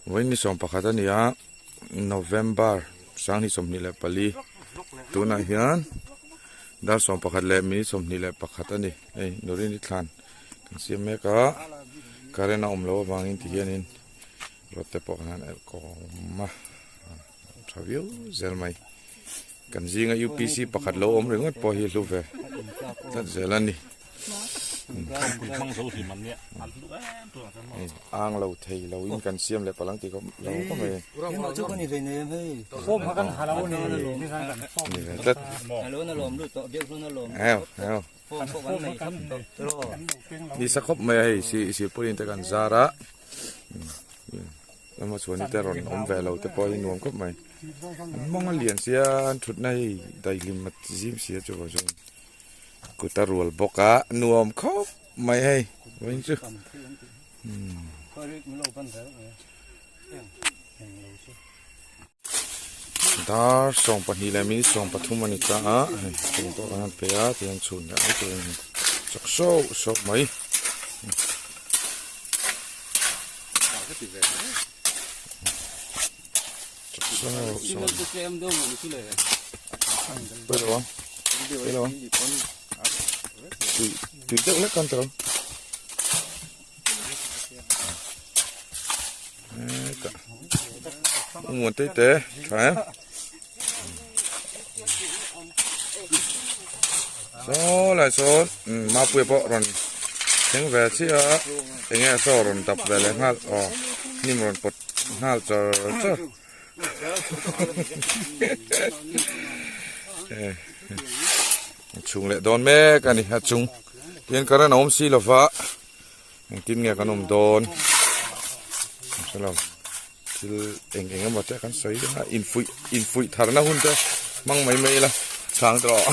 Vawiin ni 11 a ni a, November 2024 tunah hian dar 11 leh minute 21 a ni. Hei Nurini thlan kan siam mek a, current a awm loh avangin ti hianin rod te pawh kan han elh kawm a, tha viau zel mai. Kan zinga UPC pakhat lo awm ringawt pawh hi hlu ve tlat zel a ni. Ang lo thei lo in kan siam leh palang tih kha lo khawp mai. Ni ve tlat. Heo heo. Ni sa khawp mai a hei si silpauline te kan zar a. Emaw chuan te rawn awm ve lo te pawh hi nuam khawp mai. An mawng a lian sia an thutna hei daihlim a zim sia chuvang chuan. Kut a rual bawk a nuam khawp mai hei vawiin chu dar 12 leh minute 13 a ni ta a hei chung pawh kan han pe a tihian chhun leh mai tur a ni chak sawk sawk mai. Chak sawk sawk. Tui deuh hlek kan tawh. Muan te te tha em. Saw lai sawn Mapuia pawh rawn thleng ve chiah a enge saw rawn dap ve leh nghal aw hnim rawn pawt nghal char char. Chhung leh dawn mek a ni a chung tihian current a awm si lova engtin nge kan awm dawn hrelo thil eng eng emaw te kan sawi a infuih infuih tharna hun te hmang mai mai ila chhang tawh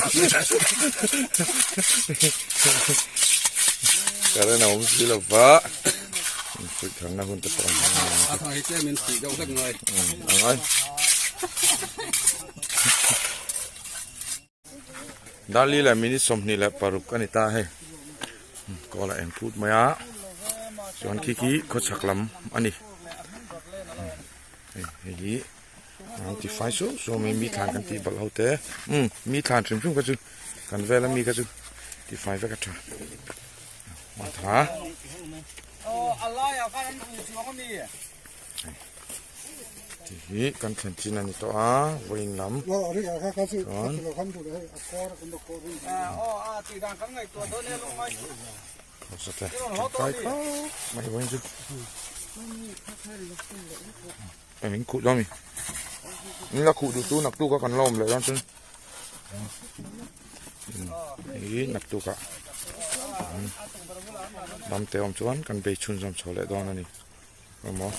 current a awm si lova. Fuih tharna hun te pawh an hmang a. A thang hi tlem in fuih deuh hlek ngai. A ngai. Darli leh minute 26 a ni ta hei. Kawl a eng phut mai a. Chuan khi khi khawchhak lam a ni. Hei hei hi an ti fai suau suau mai mi thlan kan tih balh ho te. Mi thlan hrim hrim kha chu kan vel ami kha chu ti fai vek a tha. Ti hi kan thlen chin a ni tawh a vawiin lam chuan hausa te tangkai khawp mai vawiin chu engin khuh dawn a ni in la khuh duh chu naktuk a kan la awm leh dawn chuan. Hei naktuk ah ram te awm chuan kan bei chhunzawm chho leh dawn a ni emaw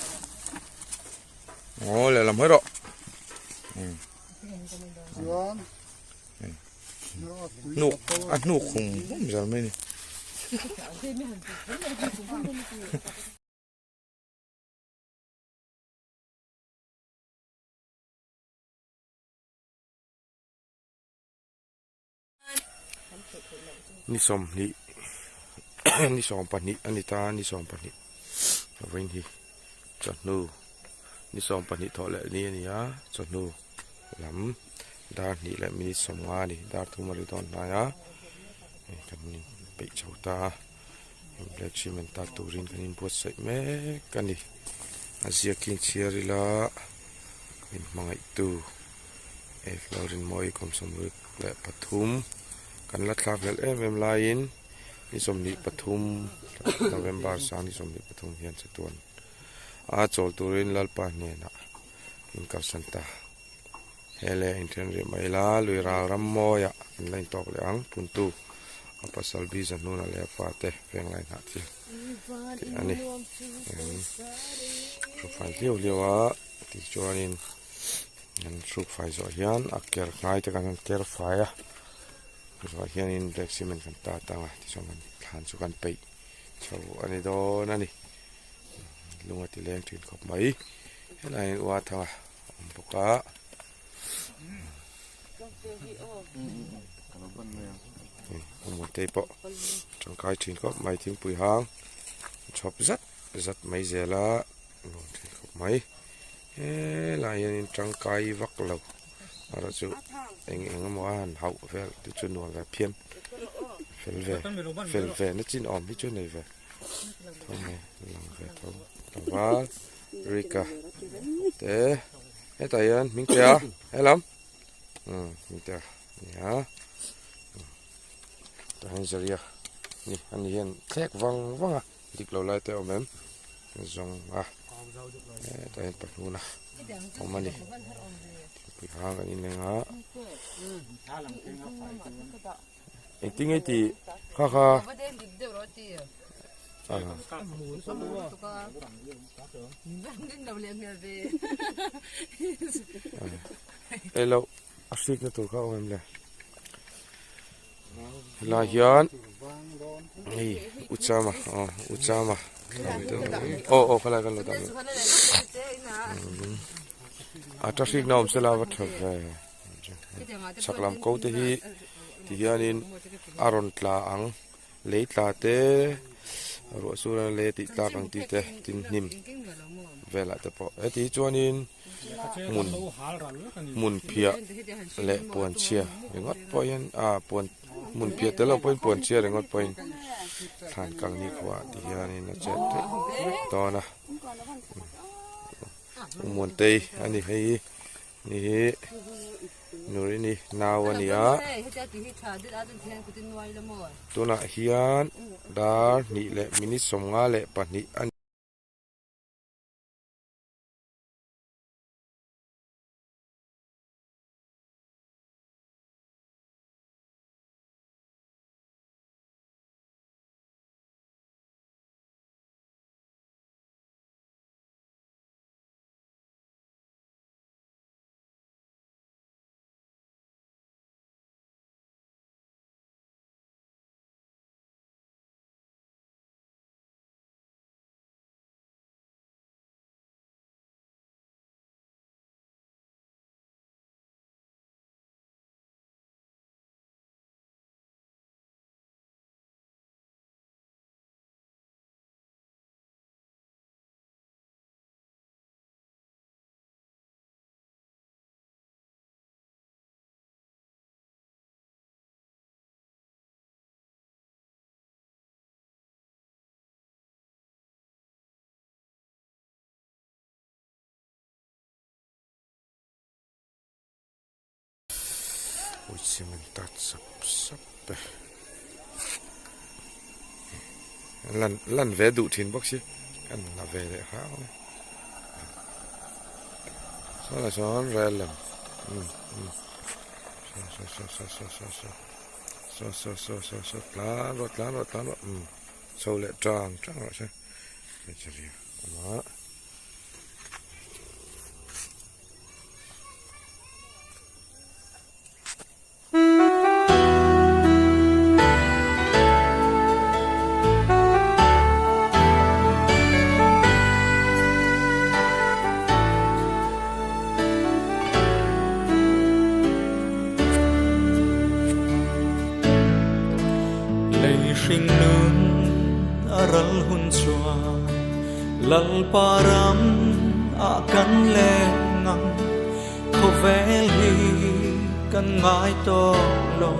aw lehlam hawi rawh hnuk a hnuk hum hum zel mai a ni. Ni 20 ni 12 a ni ta ni 12 vawiin hi chawhnu ni 12 thawh leh ni a ni a chawhnu lam dar hnih leh minute 50 a ni dar thum a ri dawn hnai a hei kan inpeih chho ta a black cement tar turin kan inbuatsaih mek a ni a ziakin chhiar ila min hmangaihtu. Hei flower in mawi kum 73 kan la thlak hlelh em em laiin ni 23 November sang ni 23 hian chatuan a chawl turin Lalpa hnenah min kalsan ta. He leh inthen rih mai la lui ral ram mawiah an la intawk leh ang puntu a pasal bi zahnuna leh a fate venglai hnah thil tih a ni. Hrufai hliau hliau a tichuanin. An hruk fai zawh hian a ker ngai te kan han ker fai a zawh hianin black cement kan tat ang a tichuan kan thlan chu kan peih chho a ni dawn a ni lung a ti leng thin khawp mai helai hian ua thang a awm bawk a awmte pawh tangkai thin khawp mai thingpui hang chhawp zat zat mai zel a nuam thin khawp. mai helaiah hianin tangkai vak lo erawh chu eng eng emaw a han hauh vel te chu nuam ve phian fel ve fel ve na chin awm hi chu nei ve tho mai lang ve tho tlangval Rika te hetah hian Hmingtea helam umm Hmingtea a ni a tah hian Zaria ni ani hian thlek vang vang a dik lo lai te a awm em zawng a hetah hian pahnuna awm a ni thingpui hang an inleng a engtin nge tih kha kha elo a hrikna tur kha a awm em le helai hian hei uchama aw uchama aw aw khalai kan lo dah a ta hrikna awm sela a va tha ve chhak lam ko te hi ti hianin a rawn tla ang lei tla te ruah sur a lei tih tlak ang tih te tin hnim velah te pawh heti hi chuanin hmun hmun phiah leh puan chhia ringawt pawh hian ah puan hmun phiah tel lo pawhin puan chhia ringawt pawhin thlan kal ni khuaah ti hianin a chet theih dawn a Muantei a ni hei ni hi Nurini nau a ni a tunah hian dar hnih leh minute 52 a ni. Ui cement tat sap sap e lan lan ve duh thin bawk si kan la ve leh hram a sawnah sawn rel lem um um saw saw saw saw saw saw saw saw saw saw saw saw tlan rawh tlan rawh tlan rawh um chho leh tang tang rawh se hmeichhe ria awm a. Lei hring nun a ral hun chuan Lalpa ram ah kan leng ang Khawvel hi kan ngai tawh lo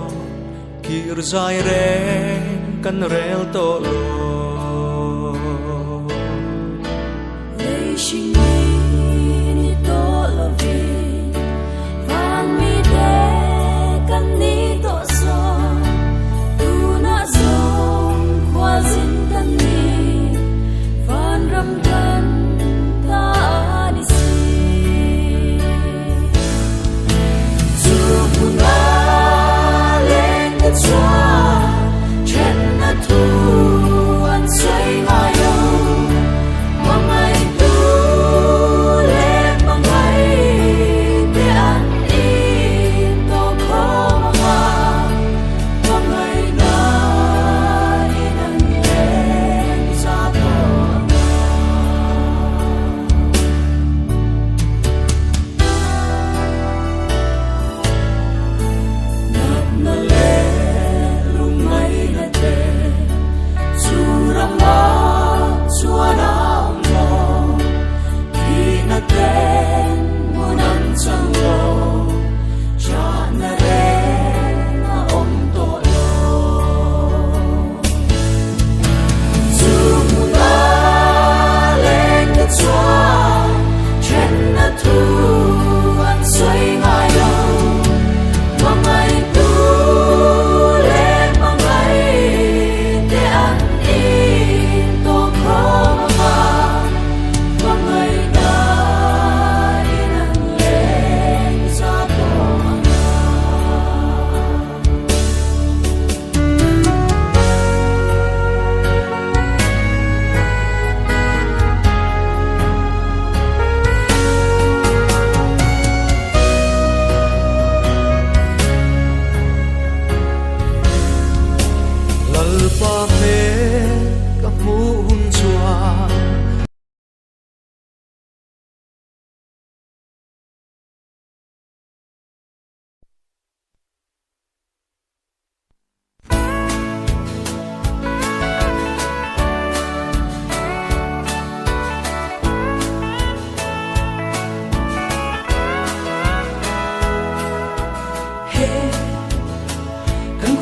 Kir zai reng kan rel tawh lo. Lei hring ni ni tawh lovin Van mite kan ni tawh zawk Tunah zawng khualzin kan ni Vanram kan ta a ni si. Chu hmuna leng te chuan thenna thu an sawi ngai lo, hmangaihtu.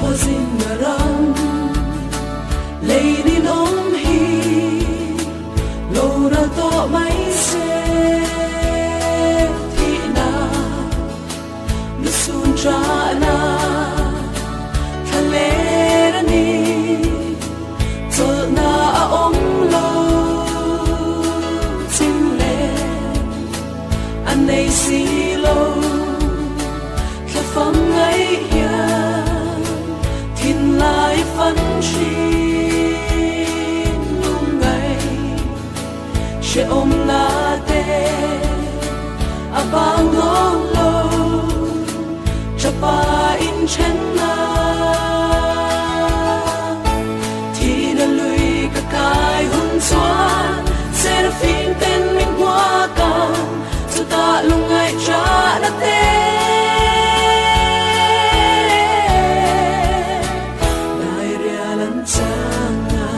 khuazing a ram lei ninawm hi lo ral tawh mai se thihna lusun ṭahna thlaler a ni chawlhna a awm lo chim leh a nei si lo thlafam ngaih hian thinlai fan thin lungngai hrehawm na te a bang dawn lo ṭapa in ṭhen na thihna lui ka kai hun chuan seraphim ten min hmuak ang chutah lungngai ṭahna te dairial an chang a.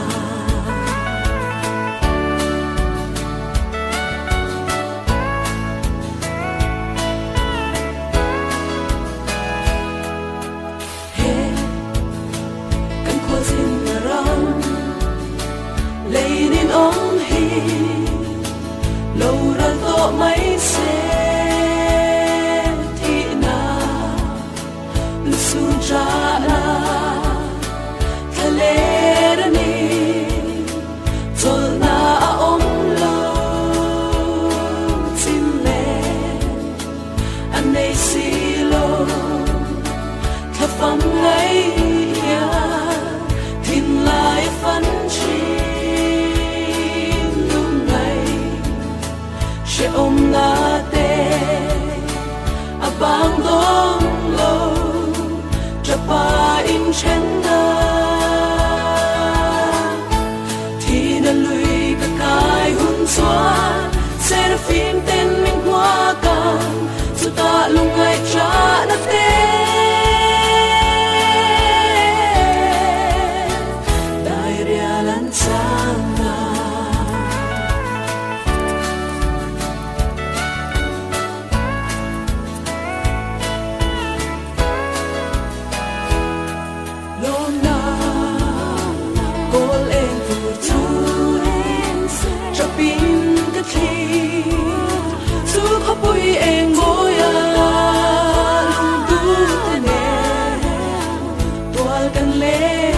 He kan khuazing a ram lei ninawm hi lo ral tawh mai se thihna lusun ṭahna thlaler a ni chawlhna a awm lo chim leh a nei si lo thlafam ngaih hian thinlai fan thin lungngai hrehawm na te a bang dawn lo ṭapa in ṭhen na thihna lui ka kai hun chuan seraphim ten min hmuak ang chutah lungngai ṭahna te dairial an chang a. Lawmna kawl eng tur chu ṭapin ka thlir chu khawpui eng mawia lungduhte nen tual kan leng.